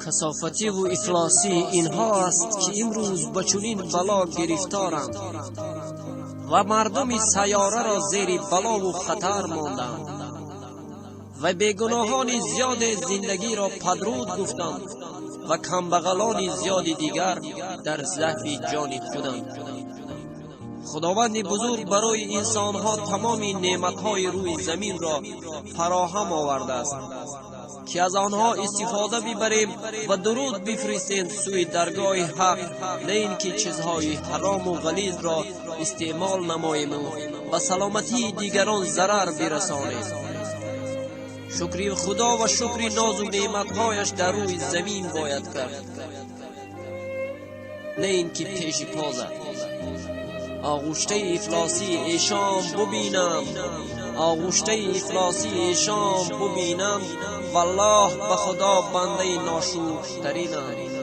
Касофативу ифлосии инҳо аст, ки имрӯз ба чунин бало гирифторанд ва мардуми сайёраро зери балову хатар монданд ва бегуноҳони зиёде зиндагиро падруд гуфтанд ва камбағалони зиёди дигар дар заҳфи ҷони худанд. Худованди бузург барои инсонҳо тамоми неъматҳои рӯи заминро фароҳам овардааст, ки аз онҳо истифода бибарем ва дуруд бифиристем сӯи даргоҳи ҳақ, на ин ки чизҳои ҳарому ғализро истеъмол намоему ба саломатии дигарон зарар бирасонем. Шукри Худо ва шукри нозу неъматҳояш дар рӯи замин бояд кард, на ин ки пеши по зад. Оғуштаи ифлосии эшон бубинам, оғуштаи ифлосии эшон бубинам, валлоҳ, ба Худо, бандаи ношукртаринам.